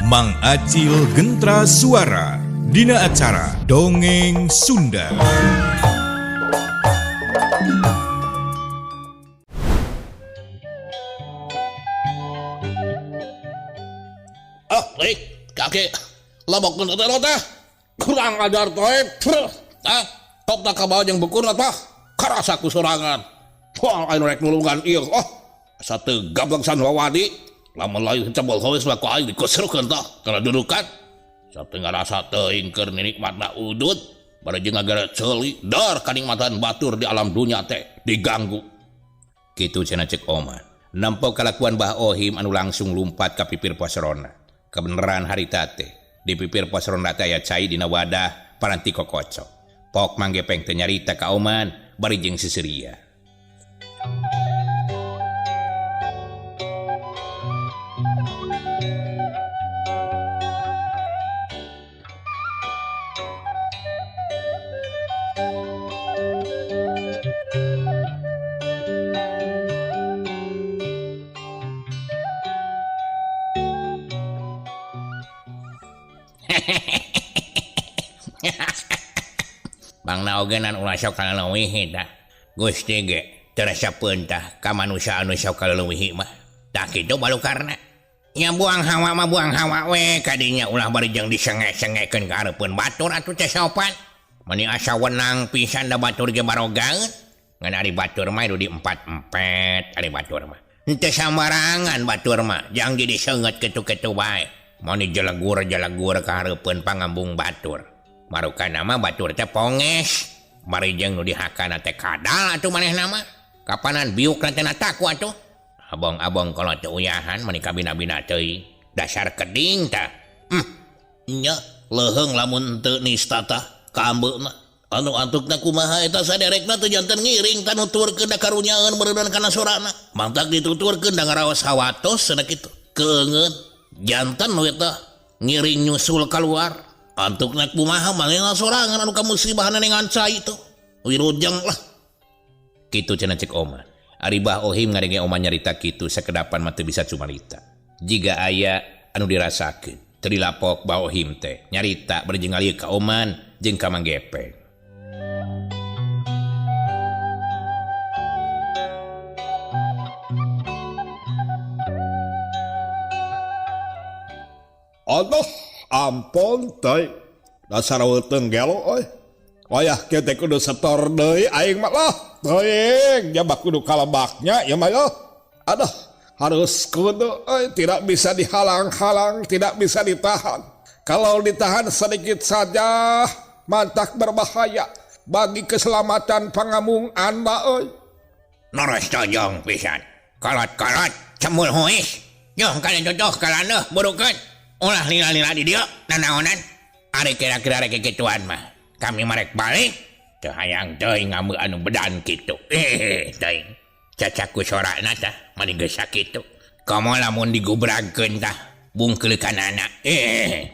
Mang Acil Gentra Suara Dina acara Dongeng Sunda. Ah, baik, kakek. Labok teh kurang ajar toib. Ah, top tak kabawa jeung bukur tah. Karasa ku sorangan. Wah, aing rek nulungan ieu. Oh, asa teu gablek san wawadi. Lamun lain cebol hoes mah ku aing dikusurkeun tah kana dudukan. Sampai ngarasa teuing keur nikmatna udud, bari jeung ngagere ceuli, dor kanikmatan batur di alam dunya teh diganggu. Kitu cenah cek Oman. Nempo kalakuan Bah Ohim anu langsung lumpat ka pipir pos ronda. Kebeneran harita teh di pipir pos ronda teh aya cai dina wadah paranti kokocok. Pok Mang Gepeng teh nyarita ka Oman bari jeung siseuria. Bangna ogenan ulah sok kaleuwihi tah. Gusti ge teu resepeun tah ka manusia anu sok kaleuwihi mah. Tah kitu balukarna. Nya buang hawa mah buang hawa we kadinya ulah bari jeung disenge-sengekeun ka hareupeun batur atuh teh sopan. Mani asa wenang pisan da batur ge barogaeun. Ngan ari batur mah di empat-empat ari batur mah. Henteu sambarangan batur mah jang jadi seungeut kitu-kitu bae. Mani jelegur-jelegur ka hareupeun pangambung batur. Marukan nama batur teh ponges. Bari jeung nu dihakana teh kadal atuh manehna mah. Kapanan biuk teh na taku atuh. Abong-abong kalau teu uyahan mani kabina-bina teuing. Dasar keding tah. Nya leuheung lamun teu nista tah kaambeuna. Anu antukna kumaha eta saderekna teu janten ngiring tah nuturkeun da karunyaeun meureunan kana sorana. Mantak dituturkeun da ngaraos hawatos cenah kitu. Keungeun janten we tah ngiring nyusul kaluar. Antukna kumaha manehna sorangan anu kamusibahna nengan cai teh. Wirujeng lah. Kitu cenah cek Oman. Ari Bah Ohim ngadenge Oman nyarita kitu sakedapan mah teu bisa cumarita. Jiga aya anu dirasakeun. Teu dilapok Bah Ohim teh nyarita bari jeung ngalieu ka Oman jeung ka Mang Gepeng. Aduh, ampun teh. Dasar weuteung gelo euy. Wayah kieu teh kudu setor deui aing mah lah. Teuing, jabak kudu kalebaknya ieu mah yo. Aduh, harus kudu euy, tidak bisa dihalang-halang, tidak bisa ditahan. Kalau ditahan sedikit saja mantak berbahaya bagi keselamatan pangamung anda euy. Noros tojong pisan. Kolot-kolot cemul huis. Yoh kalian jodoh kalaneuh burukeun. Ulah lila-lila di dieu nanaonan. Ari kira-kira rek kikituan mah. Kami marek balik teu hayang teuing ngameu anu bedan kitu. Teuing. Cacaku sorana tah mani geus sakitu. Komo lamun digubragkeun tah bungkeulekanana.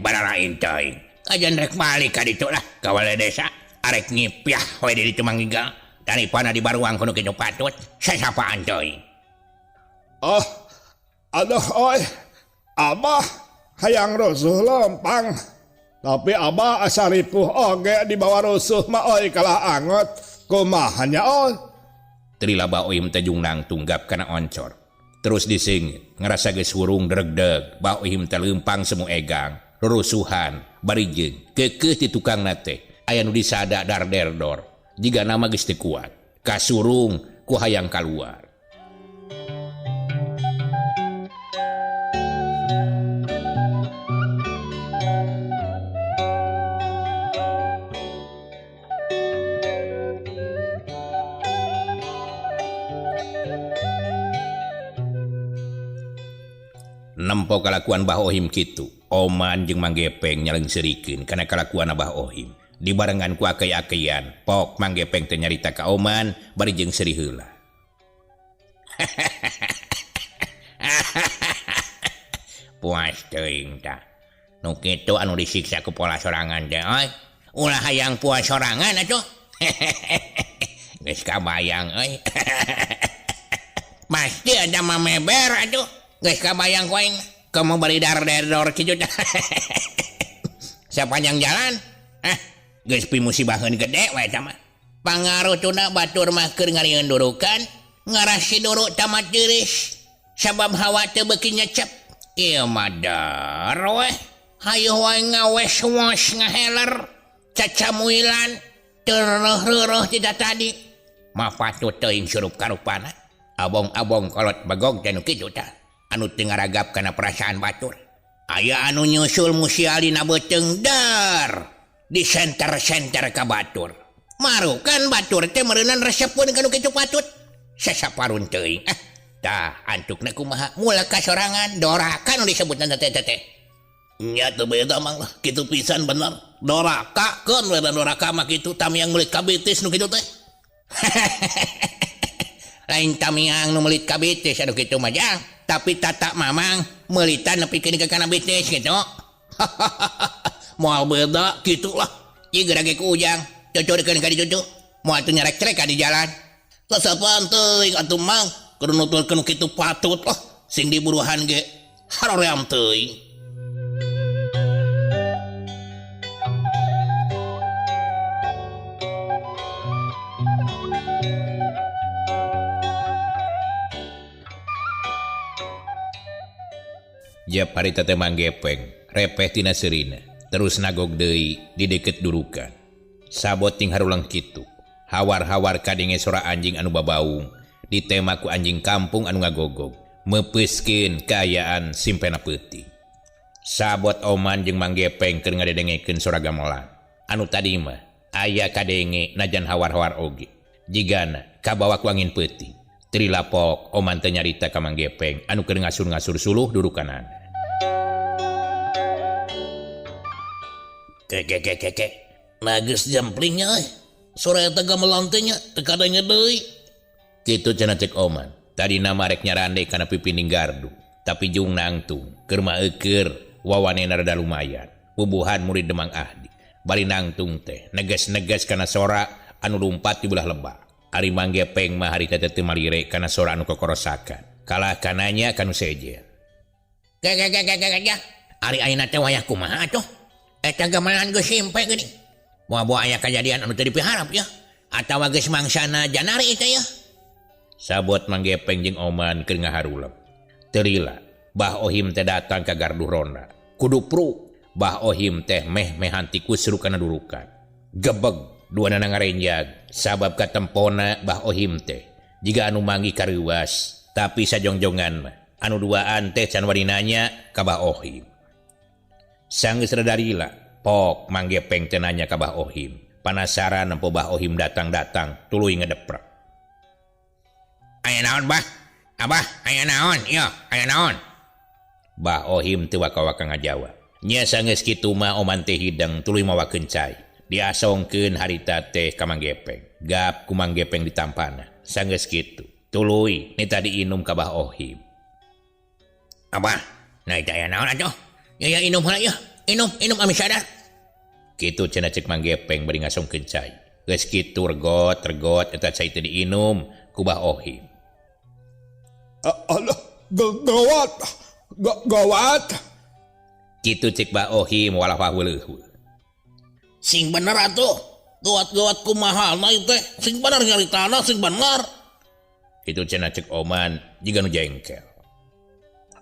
Baralain teuing. Kajan rek balik ka ditu lah ka wale desa. Arek ngipiah we di ditu mangigal. Daripada dibaruang kudu kitu patut. Sasapaan teuing. Oh, aduh oi. Abah hayang rusuh lempang. Tapi abah asa ripuh oge dibawa rusuh mah oi kalah angot. Kumaha nya oi. Trila Bah Ohim teh jungnang tunggap kana oncor. Terus disingit, ngarasa geus hurung dregdeg, Bah Ohim teh leumpang semu egang, rurusuhan, bari jeung keukeuh ti tukangna teh aya nu disada darderdor. Jiga nama geus teu kuat, kasurung ku hayang kaluar. Nempo kalakuan Bah Ohim kitu, Oman jeung Mang Gepeng nyaleungseurikeun kana kalakuan Abah Ohim. Dibarengan ku akei-akeian, pok Mang Gepeng teh nyarita ka Oman bari jeung seuri heula. Puas teuing tah. Nu kitu anu disiksa ku pola sorangan teh euy. Ulah hayang puas sorangan atuh. Geus kabayang euy. Pasti ada mah meber atuh. Geus kabayang ku aing. Kamu bari dar dor kitu tah. Sapanjang jalan geus pimusibaheun gede we eta mah. Pangaruh tuna batur mah keur ngarieun durukan, ngarah si duruk tamat geuris. Sabab hawa teu beuki nyecep. Ieu mah dar we. Hayu wae ngawes-wos ngaheler, cacamuilan, teu reuh-reuh tidak tadi. Mah patut teuing surup karupana. Abong-abong kolot bagong teh nu kitu tah. Anu teu ngaragap kana perasaan batur. Aya anu nyusul musial dina beuteung dar di senter-senter ka batur. Marukan batur teh meureunan resepeun ka nu kitu patut. Sasaparun teuing. Tah antukna kumaha mula ka sorangan doraka nu disebutna teh teh. Nya teu beda mang lah kitu pisan bener. Doraka keun we da doraka mah kitu tamiang meulit ka bitis nu kitu teh. Lain tamiang nu meulit ka bitis anu kitu mah jang. Tapi tata mamang meulitan nepikeun ka kana bitis kitu. Moal beda kitu lah. Ieu geura ge ku Ujang cucurkeun ka ditu. Moal teu nyerek-cerek ka di jalan. Sasapan teuing atuh mang kudu nuturkeun kitu patut lah sing diburuhan ge haroream teuing. Jap harita teh manggepeng, repeh tina seurina, terus nagog deui di deukeut durukan. Sabot ting harulang kitu. Hawar-hawar kadenge sora anjing anu babaung, ditema ku anjing kampung anu ngagogog, meupeuskeun kaayaan simpena peuting. Sabot Oman jeung Manggepeng keur ngadedengekeun sora gamelan. Anu tadi mah aya kadenge najan hawar-hawar oge. Jigana kabawa ku angin peuting. Trilapok Oman teh nyarita ka Manggepeng anu keur ngasur-ngasur suluh durukanana. Keke. Nah geus jemplingnya euy. Sora eta gamelan teh nya teu kadenge deui. Kitu cenah cek Oman. Tadina mah rek nyarande kana pipining gardu, tapi jung nangtung keur mah eueur wawanena rada lumayan. Bubuhan murid Demang Ahdi bari nangtung teh neges-neges kana sora anu lumpat di belah lebak. Ari Manggepeng mah harita teh teu malire kana sora anu kokorosakan. Kalah kananya kanu sejen. Ge. Ari ayeuna teh wayah kumaha atuh? Eta gamelan geus simpe geuning. Moal-moal aya kajadian anu teu dipiharap ya. Atawa geus mangsana janari teh ya. Sabot Manggepeng jeung Oman keur ngaharulep. Teu lila, Bah Ohim teh datang ka gardu ronda. Kudu pru, Bah Ohim teh meh-mehan tikus seru kana durukan. Gebeg duanana ngarenjag sabab katempona Bah Ohim teh jiga anu manggih kareuwas, tapi sajongjongan mah anu duaan teh can wani nanya ka Bah Ohim. Sanggeus rada lila, pok Manggepeng teh nanya ka Bah Ohim. Panasaran nempo Bah Ohim datang-datang tuluy ngedeprek. Aya naon Bah? Abah, aya naon? Ieu, aya naon? Bah Ohim teu waka-waka ngajawab. Nya sanggeus kitu mah Oman teh hideng tuluy mawakeun cai. Diasongkeun harita teh ka Manggepeng. Gap ku Manggepeng ditampana. Sanggeus kitu, tuluy ni tadi inum ka Bah Ohim. Abah, nah itu aya naon atuh? Ya inum heula ya. Inum ami sadar. Kitu cenah cek Manggepeng bari ngasongkeun cai. Geus kitu regot-regot eta cai teh diinum ku Bah Ohim. Alah, gawat. Gawat. Kitu cek Bah Ohim walah wahuleuh. Sing bener atuh. Gawat-gawat kumaha na ieu teh? Sing bener nyaritana sing bener. Kitu cenah cek Oman jiga nu jengkel.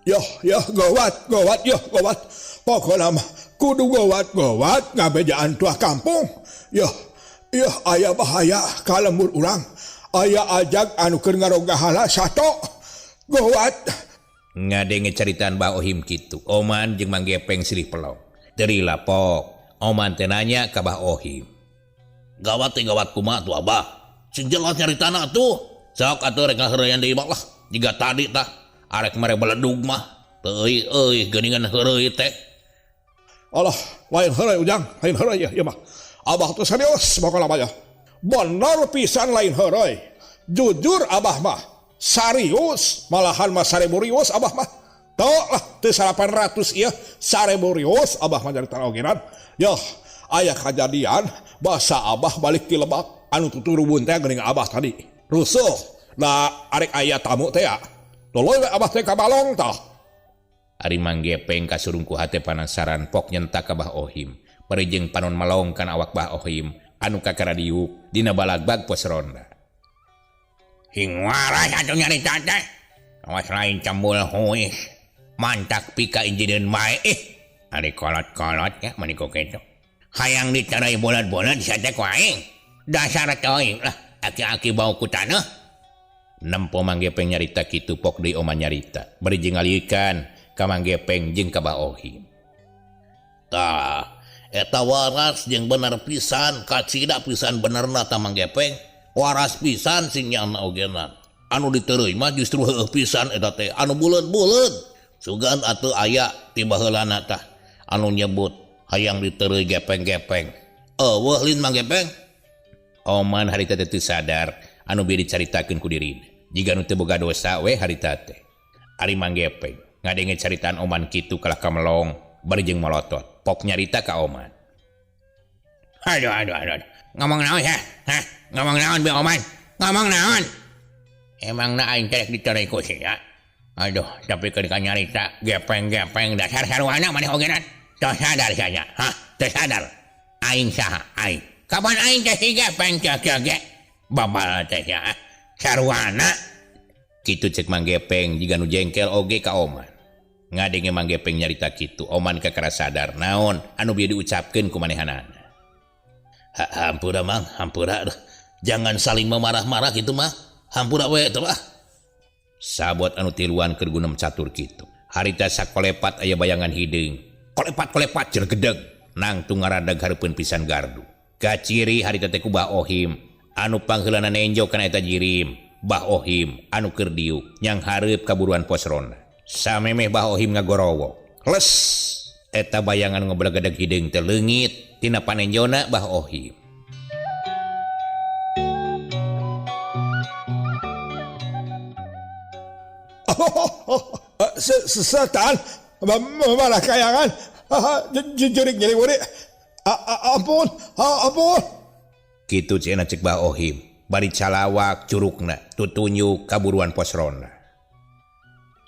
Yoh, gawat, yoh, gawat. Pokona mah kudu gawat ngabejaan tuah kampung. Yoh, aya bahaya ka lembur urang. Aya ajag anu keur ngarogahala sato. Gawat. Ngadenge caritaan Bah Ohim kitu. Oman jeung Manggepeng silih pelok. Teu lapok. Oman teh nanya ka Bah Ohim. Gawat teh gawat kumaha tuh Abah? Sing jelas nyaritana atuh. Sok atuh rek ngaheureuyan deui mah lah. Jiga tadi tah. Arek mere beledug mah. Teu euy geuningan heureuy teh. Alah, lain heureuy Ujang, lain heureuy ieu mah. Abah teh serius pokona mah ya. Bener pisan lain heureuy. Jujur Abah mah. Serius, malahan mah sareburius Abah mah. Tok lah teu 800 ieu, sareburius Abah mah nyarita ogenan. Yoh, aya kajadian basa Abah balik ti lebak anu tuturubun teh geuning Abah tadi. Rusuh. Da arek aya tamu teh ya. Tuluy we Abah teh ka balong tah. Ari Mang Gepeng kasurung ku hate panasaran pok nyentak ka Bah Ohim. Bari jeung panon melong kana awak Bah Ohim anu kakara diuk dina balagbag pos ronda. Hing waras atuh nyarita teh. Awas lain cambul huis. Mantak pika injineun bae ih. Ari kolot-kolot ya mani ku kitu. Hayang ditarai bulat-bulat sia teh ku aing. Dasar teuing lah aki-aki bau ku taneuh. Nempo Mang Gepeng nyarita kitu pok deui Oman nyarita. Bari jeung ngaliekan ka Mang Gepeng jeung ka Bah Ohim. Tah, eta waras jeung bener pisan, kacida pisan benerna ta Mang Gepeng. Waras pisan sing nyana ogena. Anu ditereuy mah justru heueuh pisan eta teh, anu buleud-buleud. Sugan atuh aya ti baheulana tah anu nyebut hayang ditereuy gepeng-gepeng. Eueuh lin Mang Gepeng. Oman harita teh teu sadar anu bieu dicaritakeun ku dirina. Jiga nu teu boga dosa we harita teh. Ari Mang Gepeng ngadenge caritaan Oman kitu kalah kamelong bari jeung molotot. Pok nyarita ka Oman. Aduh aduh aduh. Ngomong naon ya? Hah? Ngomong naon be Oman? Ngomong naon? Emangna aing teh ditereuy ku sia? Aduh, tapi keur nyarita gepeng-gepeng dasar sarwana maneh ogenan. Teu sadar sia. Hah? Teu sadar. Aing saha? Aing. Kapan aing teh si gepeng teh ge? Babal teh sia. Sarwana. Kitu cek Mang Gepeng jiga nu jengkel oge ka Oman. Ngadenge Mang Gepeng nyarita kitu, Oman kakara sadar naon anu bieu diucapkeun ku manehanana. Hampura Mang, hampura. Jangan saling memarah-marah gitu mah. Hampura we teh mah. Sabot anu tiluan keur gunem catur kitu. Harita sakolepat aya bayangan hideung. Kolepat-kolepat jergedeg nangtung ngaradag hareupeun pisan gardu. Kaciri harita teh ku Bah Ohim anu pangheulana nenjo kana eta jirim. Bah Ohim anu keur diuk nyang hareup kaburuan pos ronda. Samemeh Bah Ohim ngagorowo. Les eta bayangan ngoblegedeg hideung teh leungit tina panenjona Bah Ohim. Setan malah kayangan jurik nyeri wuri. Ampun, ampun. Kitu cenah cek Bah Ohim bari calawak curugna tutunjuk kaburuan pos ronda.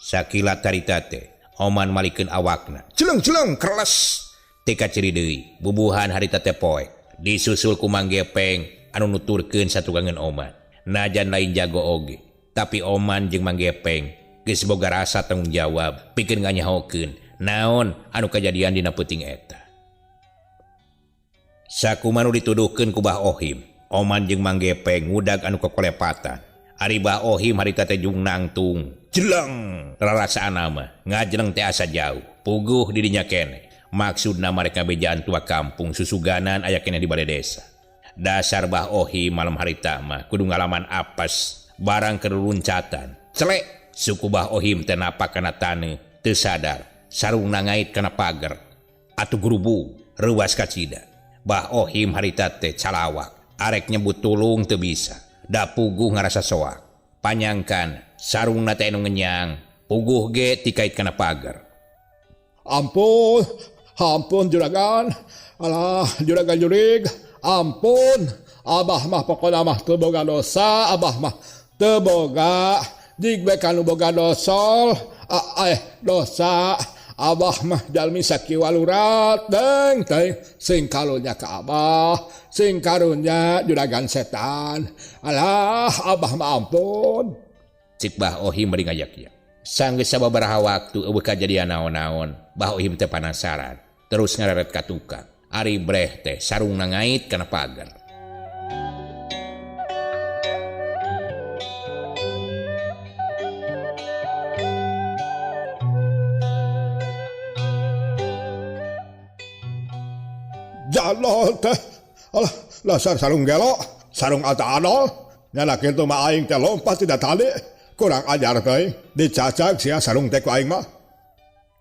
Sakilat tarita teh Oman malikeun awakna. Jeleng-jeleng keles teh kaciri deui bubuhan harita teh poek disusul ku Mang Gepeng anu nuturkeun satukangeun Oman. Najan lain jago oge tapi Oman jeung Mang Gepeng geus boga rasa tanggung jawab pikeun nganyahokeun naon anu kajadian dina peuting eta. Sakumaha nu dituduhkeun ku Bah Ohim, Oman jeung Mang Gepeng ngudag anu kokolepatan. Ari Bah Ohim harita teh jung nangtung, jeleng rarasaan mah ngajleng teh asa jauh, puguh di dinya keneh. Maksudna mereka bejaan tua kampung susuganan aya keneh di balai desa. Dasar Bah Ohim malam harita mah kudu ngalaman apes barang keruluncatan. Celek suku Bah Ohim teh napak kana taneuh teu sadar sarungna ngait kana pager atuh grubu reuas kacida. Bah Ohim harita teh calawak arek nyebut tulung teu bisa da puguh ngarasa soak. Panyangkan sarungna teh anu ngenyang puguh ge tikait kana pager. Ampun, ampun juragan. Alah juragan jurig, ampun. Abah mah pokona mah teu boga dosa, abah mah teu boga. Jig we kanu boga dosol, dosa. Abah mah jalmi sakiwalurat deng teh sing karunya ka abah, sing karunya juragan setan. Alah abah mah ampun. Cik Bah Ohim bari ngayak-yak. Sanggeus sababaraha waktu eueuh kajadian naon-naon, Bah Ohim teh panasaran, terus ngareret ka tukang. Ari breh teh sarungna ngait kana pagar. Jalol teh, alah lasar sarung gelo, sarung ata adol. Nyana kitu mah aing teh lompat tidak tali. Kurang ajar teh, dicacag sia sarung teh ku aing mah.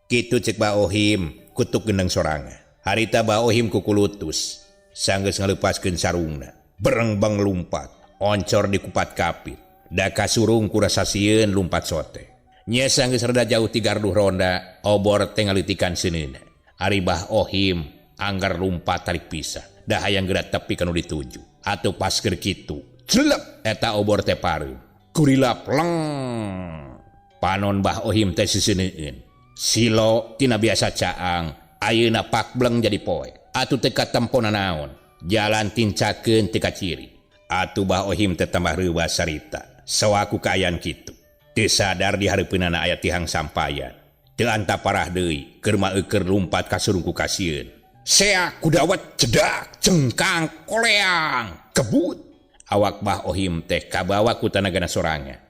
Kitu cek Bah Ohim, kutuk geneng sorangan. Harita Bah Ohim kukulutus, sanggeus ngaleupaskeun sarungna. Berengbang lumpat, oncor dikupat kapit. Da kasurung ku rasa sieun lumpat sote. Nya sanggeus rada jauh ti garduh ronda, obor teh ngalitikan seuneuna. Ari Bah Ohim anggar lumpat tarik pisah. Dah hayang geura tepi kanu dituju. Atuh pas keur kitu, jelek eta obor teh pareum. Kurilap leng. Panon Bah Ohim teh siseuneun. Silo tina biasa caang ayeuna pakbleng jadi poek. Atuh teu katempo nanaon. Jalan tincakeun teu kaciri. Atuh Bah Ohim teh tambah reuwas sarita. Sawaku kaayaan kitu. Teu sadar di hareupeunana aya tihang sampayan. Teu anta parah deui, keur mah eueur lumpat ka surungku kasieun. Seak kudawat cedak cengkang koleang kebut. Awak Bah Ohim teh kabawa ku tanagana sorangan.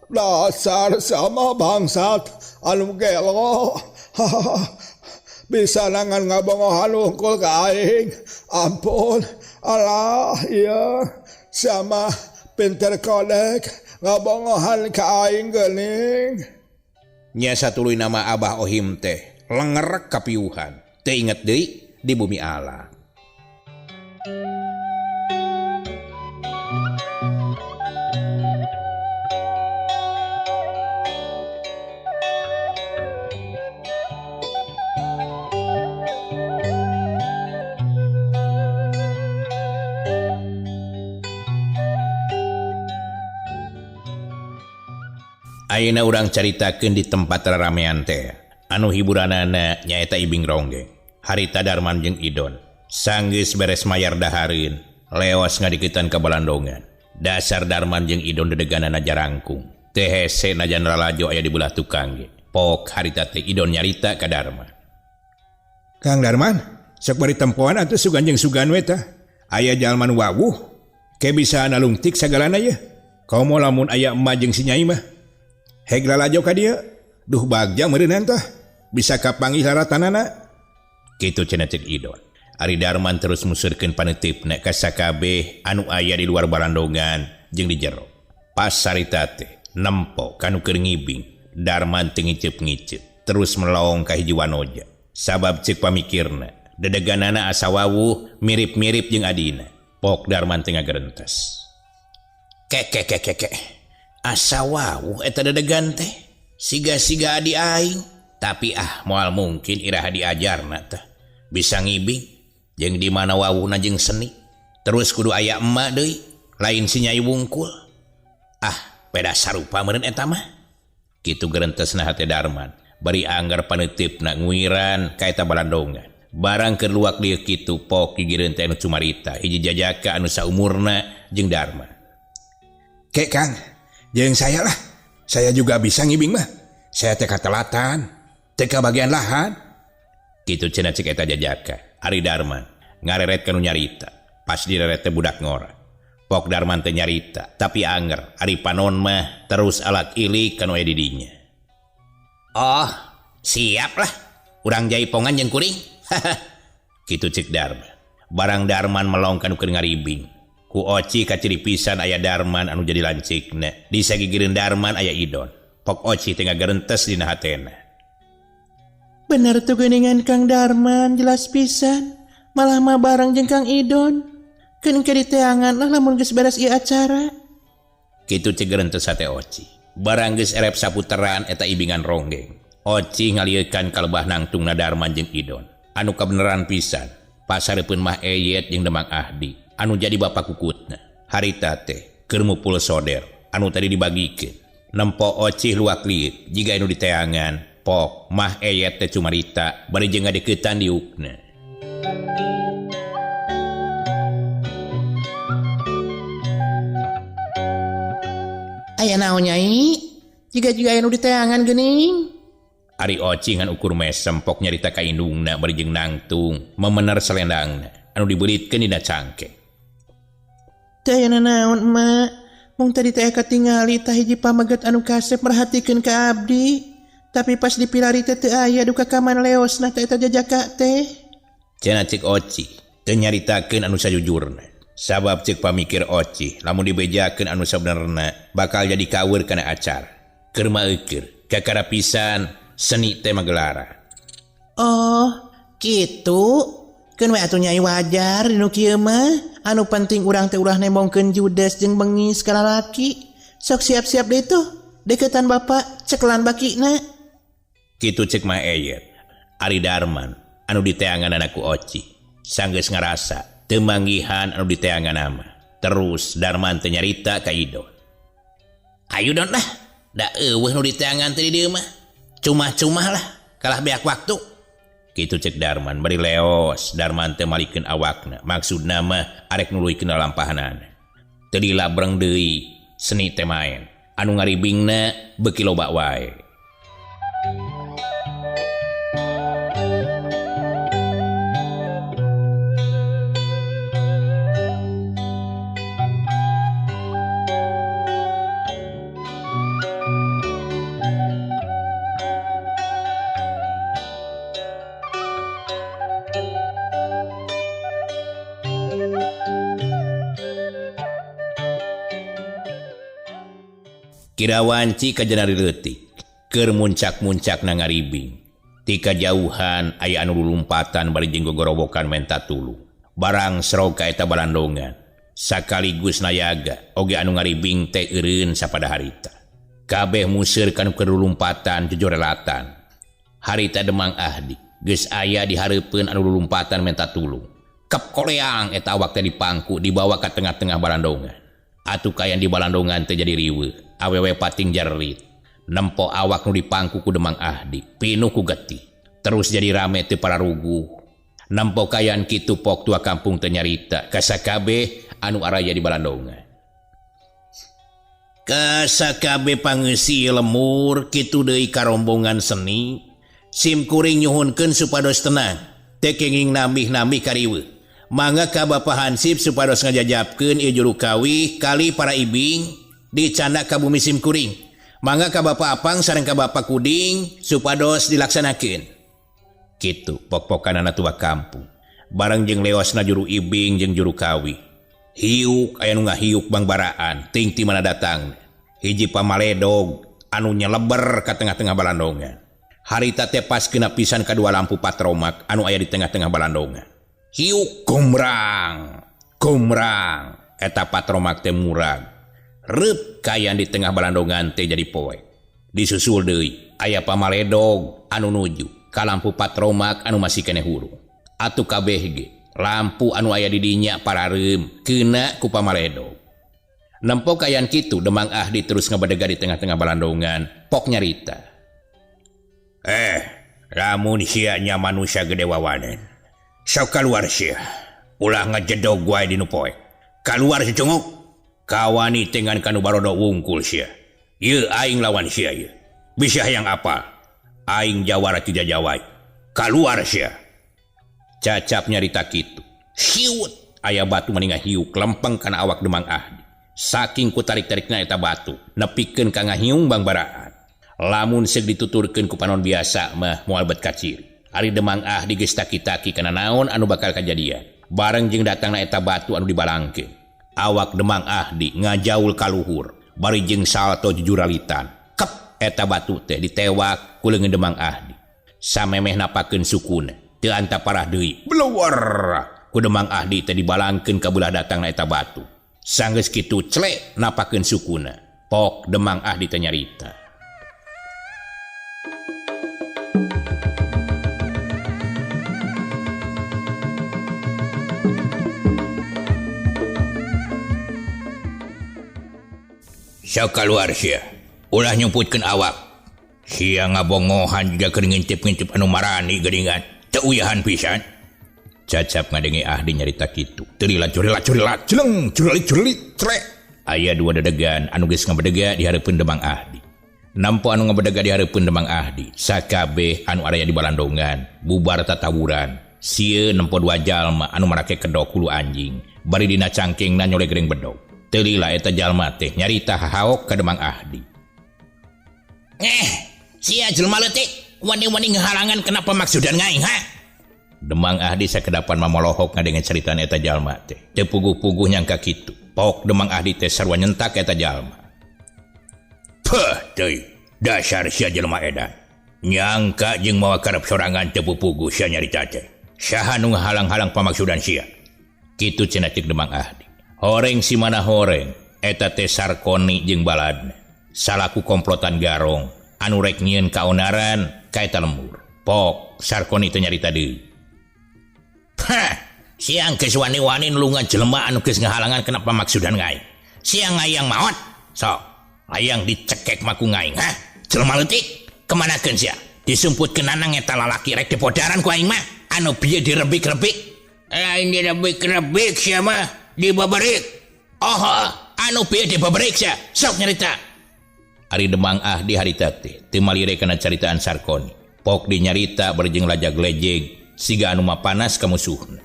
Dasar sama bangsat anu gelo. Bisa nangan ngabongohan hungkul ka aing. Ampun, alah iya sama pinter kodek ngabongohan ka aing geuning. Nya satuluy nama Abah Ohim teh lengerek kapiuhan. Teu inget deui di bumi Allah. Ayeuna urang caritakeun di tempat raramean teh. Anu hiburanana nyaeta Ibing Ronggeng. Harita Darman jeung Idon. Sanggeus beres mayar dahareun, leos ngadiketan ka balandongan. Dasar Darman jeung Idon dedeganana jarangkung. Teu hese najan lalajo aya di belah tukang ge. Pok harita teh Idon nyarita ka Darman. Kang Darman, sok bari tempoan atuh sugan jeung sugan we tah. Aya jalma nu wawuh, ke bisa nalungtik sagalana ye. Komo lamun aya emak jeung si Nyai mah. Heg lalajo ka dieu, duh bagja meureunnan tah, bisa kapanggih laratanana. Kitu cenah ceuk Idon. Ari Darman terus musurkeun paneuteup ka sakabeh anu aya di luar balandongan jeung di jero. Pas sarita teh nempo kanu keur ngibing, Darman teu ngiceup-ngiceup, terus melong ka hiji wanoja. Sabab ceuk pamikirna, dedeganana asa wawuh mirip-mirip jeung adina. Pok Darman teh ngagerentes. Kek kek kek kek. Asa wawuh eta dedegan teh siga-siga adi aing, tapi ah moal mungkin iraha diajarna teh bisa ngibing jeung di mana wawuhna jeung seni. Terus kudu aya emak deui, lain si Nyai wungkul. Ah peda sarupa meureun eta mah. Kitu gerentesna hate Darman, bari anggar paneuteup nguiran ka eta balandongan. Barang keur luak lieu kitu pok gigireun teh anu cumarita hiji jajaka anu saumurna jeung Darman. Kek Kang, jeung saya lah, saya juga bisa ngibing mah. Saya teh katelatan, teh bagian lahan. Kitu cenah cek eta jajaka. Ari Darman ngareret ka nu nyarita, pas direret teh budak ngora. Pok Darman teh nyarita, tapi anger ari panon mah terus alak ilik ka nu aya di dinya. Oh, siap lah. Urang jaipongan jeung kuring. Kitu cek Darman. Barang Darman melong ka nu keur ngaribing. Ku Oci kaciri pisan aya Darman anu jadi lancikna. Di sagigireun Darman aya Idon. Pok Oci teh ngagerentes dina hatena. Bener tuh geuningan Kang Darman jelas pisan. Malah mah bareng jeung Kang Idon. Keun ke diteangan lah lamun geus beres ieu acara. Kitu cek gerentes hate Oci. Barang geus erep saputeran eta ibingan ronggeng. Oci ngaliekan kalebah nangtungna Darman jeung Idon. Anu kabeneran pisan. Pasareupeun mah Eyet jeung Demang Ahdi anu jadi bapak kukutna. Harita teh keur mupul soder anu tadi dibagikeun. Nempo Oci luak lieu jiga anu diteangan. Pok mah Eyet teh cumarita bari jeung ngadeukeutan diukna. Aya naon Nyai? Jiga-jiga anu diteangan geuning. Ari Oci ngan ukur mesem pok nyarita ka indungna bari jeung nangtung memener selendangna anu dibeuritkeun dina cangkeng. Teu aya nanaon emak, mung tadi teh katingali tah hiji pameget anu kasep merhatikeun ka abdi. Tapi pas dipilari teh teu aya duka ka mana leosna teh eta jajaka teh. Cenah ceuk Oci teu nyaritakeun anu sajujurna. Sabab ceuk pamikir Oci lamun dibejakeun anu sabenerna bakal jadi kaweur kana acara. Keur mah eueur kakara pisan seni teh magelara. Oh, kitu. Keun we atuh Nyai wajar dinu kieu mah. Anu penting urang teh ulah nembongkeun judes jeung bengis ka lalaki. Sok siap-siap deui tuh. Deketan bapak cekelan bakina. Kitu ceuk mah Eyet. Ari Darman anu diteangan ku Oci sanggeus ngarasa teu manggihan anu diteangan mah. Terus Darman teh nyarita ka Idon. Ayo Don lah. Da eueuh nu diteangan teh di dieu mah. Cuma-cuma lah kalah beak waktu. Kitu cek Darman bari leos. Darman teh malikeun awakna. Maksudna mah arek nuluykeun lalampahanana. Teu dilabreng deui seni teh maen. Anu ngaribingna beuki loba wae. Kira wanci kajenari leutik keur muncak-muncak na ngaribing. Ti kajauhan aya anu lulumpatan bari jeung gogorowokan menta tulung. Barang serog ka eta balandongan. Sakaligus nayaga oge anu ngaribing teh eureun sapada harita. Kabeh museur kanu keur lulumpatan jejorelatan. Harita Demang Ahdi geus aya di hareupeun anu lulumpatan menta tulung. Kep koleang eta awak teh dipangku dibawa ka tengah-tengah balandongan. Atuh kayan di balandongan teh jadi riweuh. Awewe pating jarrit nempo awak nu dipangku ku Demang Ahdi pinuh ku getih terus jadi rame teu pararuguh nempo kayan kitu pok tua kampung teh nyarita ka sakabeh anu araya di balandongan. Ka sakabeh pangeusi lemur kitu deui karombongan seni sim kuring nyuhunkeun supados tenang teu kenging nambih-nambih kariweuh. Mangga ka Bapa Hansip supados ngajajabkeun ieu juru kawih kali para ibing dicanda ka bumi sim kuring. Mangga ka Bapa Apang sareng ka Bapa Kuding supados dilaksanakeun. Kitu pok-pokanana tua kampung. Bareng jeung leosna juru ibing jeung juru kawi. Hiuk aya nu ngahiuk bangbaraan ting ti mana datang. Hiji pamaledog anu nyeleber ka tengah-tengah balandongan. Harita teh pas kena pisan kadua lampu patromak anu aya di tengah-tengah balandongan. Hiuk gombrang, gombrang eta patromak teh murag. Reup kayan di tengah balandongan teh jadi poe. Disusul deui aya pamaledog anu nuju ka lampu patromak anu masih keneh hurung. Atuh kabeh ge lampu anu aya di dinya parareum keuna ku pamaledog. Nempo kayan kitu Demang Ahdi terus ngabadega di tengah-tengah balandongan pok nyarita. Lamun sia nya manusia gede wawanen. Sok kaluar sia. Ulah ngajedog wae di nu poe. Kaluar si cunguk. Kawani tengan kanu barodo wungkul sia. Ieu aing lawan sia ieu. Bisa hayang apa? Aing jawara ti jajawai. Kaluar sia. Cacap nyarita kitu. Siut aya batu mani ngahiuk lempeng kana awak Demang Ahdi. Saking ku tarik-tarikna eta batu, nepikeun ka ngahiung bangbaraan. Lamun seug dituturkeun ku panon biasa mah moal bet kaciri. Ari Demang Ahdi geus taki-taki kana naon anu bakal kajadian. Bareng jeung datangna eta batu anu dibalangkeun. Awak Demang Ahdi ngajaul kaluhur bari jeung salto jujuralitan. Kep eta batu teh ditewak ku leungeun Demang Ahdi. Samemeh napakeun sukuna teu anta parah deui. Bluwer ku Demang Ahdi teh dibalangkeun ka beulah datangna eta batu. Sanggeus kitu clek napakeun sukuna. Pok Demang Ahdi teh nyarita. Sok kaluar sia. Ulah nyumputkeun awak. Sia ngabongohan juga keur ngintip-ngintip anu marani geuningan. Teu uyahan pisan. Cacap ngadenge Ahdi nyarita kitu. Teu lila curilat jeleng curilit clek. Aya dua dedegan anu geus ngabedega di hareupeun Demang Ahdi. Nampo anu ngabedega di hareupeun Demang Ahdi, sakabeh anu araya di balandongan bubar tatawuran. Sieun nempo dua jalma anu marake kedok hulu anjing, bari dina cangkengna nyolegreng bedog. Teu lila eta jalma teh nyarita hahaok ka Demang Ahdi. Sia jelema leutik, wani-wani ngahalangan kenapa maksudan ngaing ha? Demang Ahdi sakedapan mamolohok ngadenge caritaan eta jalma teh. Teu puguh-puguh nyangka kitu. Pok Demang Ahdi teh sarua nyentak eta jalma. Peuh teuing, dasar sia jelema edan. Nyangka jeung mawa karep sorangan teu puguh sia nyarita teh. Saha nu ngahalang-halang pamaksudan sia? Kitu cenah ceuk Demang Ahdi. Horeng si mana horeng, eta teh Sarkoni jeung baladna. Salaku komplotan garong anu rek nyieun kaonaran ka eta lembur. Pok Sarkoni teh nyarita deui. Hah, siang geus wani-wani nulungan jelema anu geus ngahalangan kana pamaksudan ngaing. Siang ngayang maot. Sok, Hayang dicekek mah ku aing, hah? Jelema leutik, kemanakeun sia? Disumputkeun nanang eta lalaki rek dipodaran ku aing mah. Anu bieu direbik-rebik. Lain direbik-rebik sia mah, dibeberik. Oh, anu bieu dibeberik sia. Sok nyarita. Ari Demang Ahdi harita teh teu malire kana caritaan Sarkoni. Pok dinyarita bari jeung lajag lejeg siga anu mapanas ka musuhna.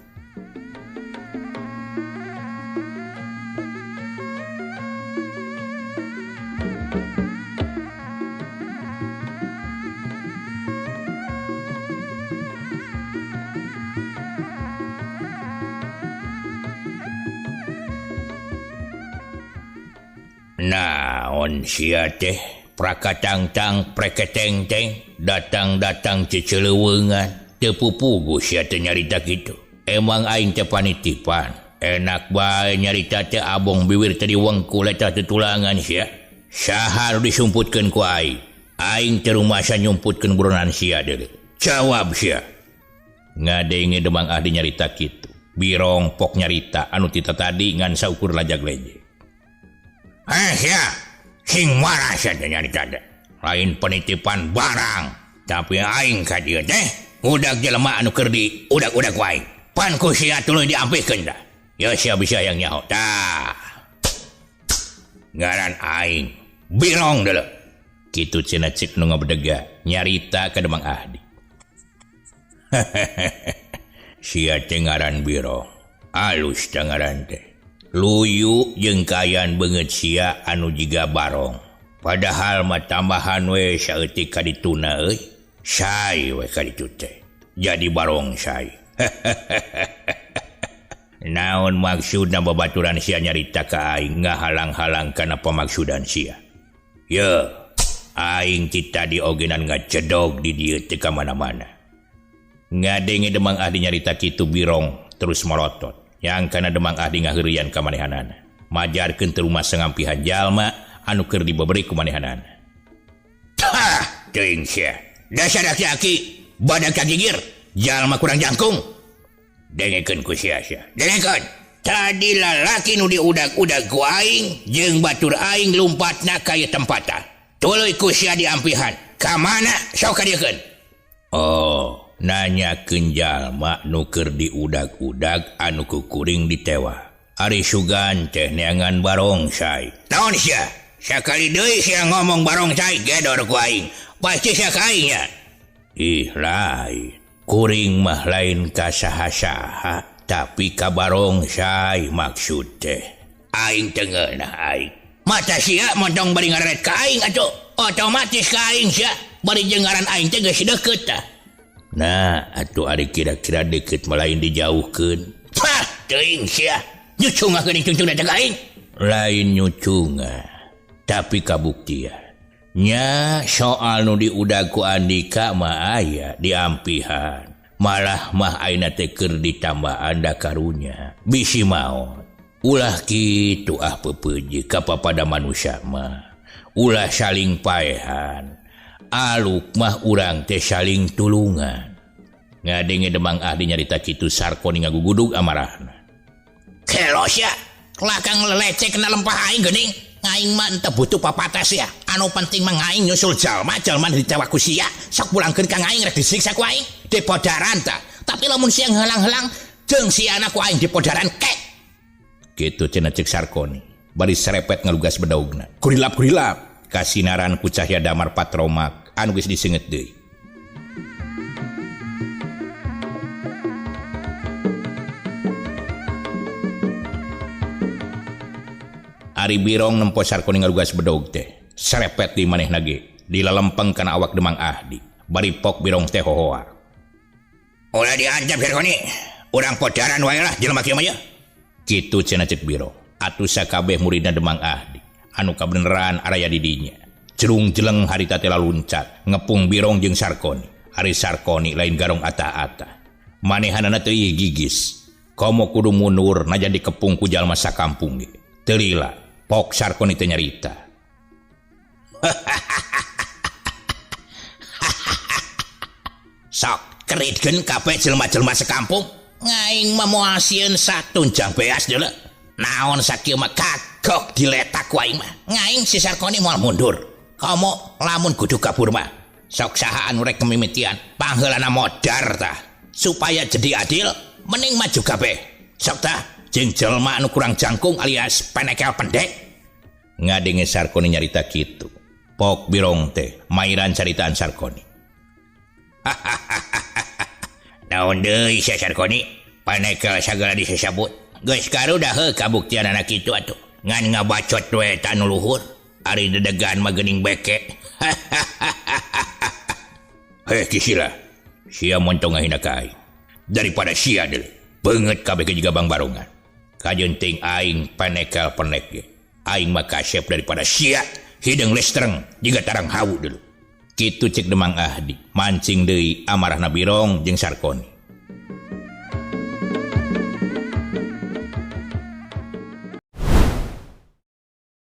Naon sia teh prakatangtang preketengteng datang-datang cicileuweungan teu pupugu sia teh nyarita kitu. Emang aing teh panitipan. Enak bae nyarita teh abong biwir teh diwengkul eta tutulangan sia. Saha nu disumputkeun ku aing? Aing teh rumasa nyumputkeun buronan sia deui. Jawab sia. Ngadenge Demang Ahdi nyarita kitu. Birong pok nyarita anu tita tadi ngan saukur lajag leje. Eh sia, sing marah sia teh nyarita teh. Lain penitipan barang, tapi aing ka dieu teh udag jelema anu keur di udag-udag ku aing. Pan ku sia tuluy diampihkeun tah. Ya sia bisa yang nyaho tah. Ngaran aing Birong deuleu. Kitu cenah cek nu ngabedega nyarita ka Demang Ahdi. Sia teh ngaran Birong. Alus tah ngaran teh. Luyu jeung kaayaan beungeut sia anu jiga barong. Padahal mah tambahan we saeutik ka dituna euy. Sai we ka ditu teh. Jadi barong sai. Naon maksudna babaturan sia nyarita ka aing ngahalang-halang kana pamaksudan sia. Ye, aing ti tadi ogenan ngajedog di dieu teu ka mana-mana. Ngadenge Demang Ahdi nyarita kitu Birong terus morotot. Yang kana Demang Ahdi ngaheureuyan ka manehanana. Majarkeun teu rumasa ngampihan jalma anu keur dibeberi ku manehanana. Tah, teuing sia. Dasar aki-aki, badak kagigir, jalma kurang jangkung. Dengekeun ku sia sia. Dengekeun. Tadi lalaki nu diudag-udag ku aing jeung batur aing lumpatna ka ieu tempatan. Tuluy ku sia diampihan. Ka mana sok kadiekeun? Oh. Nanyakeun jalma nu keur diudag-udag anu kukuring ditewa. Ari sugan teh neangan barongsai. Naon sia? Sakali deui sia ngomong barongsai gedor ku aing. Pasti sia ka aing nya. Ih lain. Kuring mah lain ka saha-saha tapi ka barongsai maksud teh. Aing teu ngeunah aing. Mata sia montong bari ngareret ka aing atuh. Otomatis ka aing sia. Bari jeung ngaran aing teh geus deukeut tah. Nah, atuh ari kira-kira deket malain dijauhkeun. Hah, teuing sia. Nyucungah geuning cungcung datang ka aing. Lain nyucungah, tapi kabuktian. Nya soal nu diudag ku Andika mah aya diampihan. Malah mah ayeuna teh keur ditambahan da karunya. Bisi maot. Ulah kitu ah peupeuje ka papada manusia mah. Ulah saling paehan. Aluk mah urang teh saling tulungan. Ngadenge Demang Ahdi nyarita kitu Sarkoni ngagugudug amarahna. Kelo sia, lakang lelecek na lempah aing geuning. Aing mah henteu butuh papates sia. Anu penting mah aing nyusul jalma-jalma nu ditewa ku sia, sok pulangkeun ka aing rek disiksa ku aing. Dipodaran tah. Tapi lamun sia nghalang-halang jeung siana ku aing dipodaran kek. Kitu cenah cek Sarkoni. Bari serepet ngalugas bedaugna. Kurilap-kurilap kasinaran ku cahya damar patromak anu geus diseungeut deui. Ari Birong nempo Sarkoni ngalugas bedog teh. Serepet di manehna ge, dilalempeng kana awak Demang Ahdi. Bari pok Birong teh hohoa. Ulah diancam Sarkoni, urang podaran wae lah jelema kieu mah ye. Kitu cenah cek Birong. Atuh sakabeh muridna Demang Ahdi anu kabeneran araya di dinya. Jerung jeleng harita teh laluncat ngepung Birong jeung Sarkoni. Ari Sarkoni lain garong atah-atah. Manehanana teh gigis. Komo kudu mundur najan dikepung ku jalma sakampung ge. Teu lila pok Sarkoni teh nyarita. Sok keritkeun kabeh jelema-jelema sekampung. Ngaing mah moal sieun satunjang beas deuleu. Naon sakieu mah kagok Kok diletak ku aing mah. Ngaing si Sarkoni moal mundur. Komo lamun kudu kabur mah. Sok saha anu rek mimitian pangheulana modar tah. Supaya jadi adil mending maju kabeh. Sok tah jeung jelema anu kurang jangkung alias penekel pendek. Ngadenge Sarkoni nyarita kitu. Pok Birong teh mairan caritaan Sarkoni. Naon deui sia Sarkoni? Panekel sagala disesabut. Geus karudah heuh kabuktian anak kitu atuh. Ngan ngabacot we tanu luhur. Ari dedegan mah geuning beke. Heh Kisila, sia montong ngahina ka aing. Daripada sia deui, beungeut kabeh ge jiga Bang Barongan. Kajeun ting aing panekel pendek ge. Aing mah kasep daripada sia. Hideung lestreng jiga tarang hawu dulu. Kitu cek Demang Ahdi, mancing deui amarahna Birong jeung Sarkoni.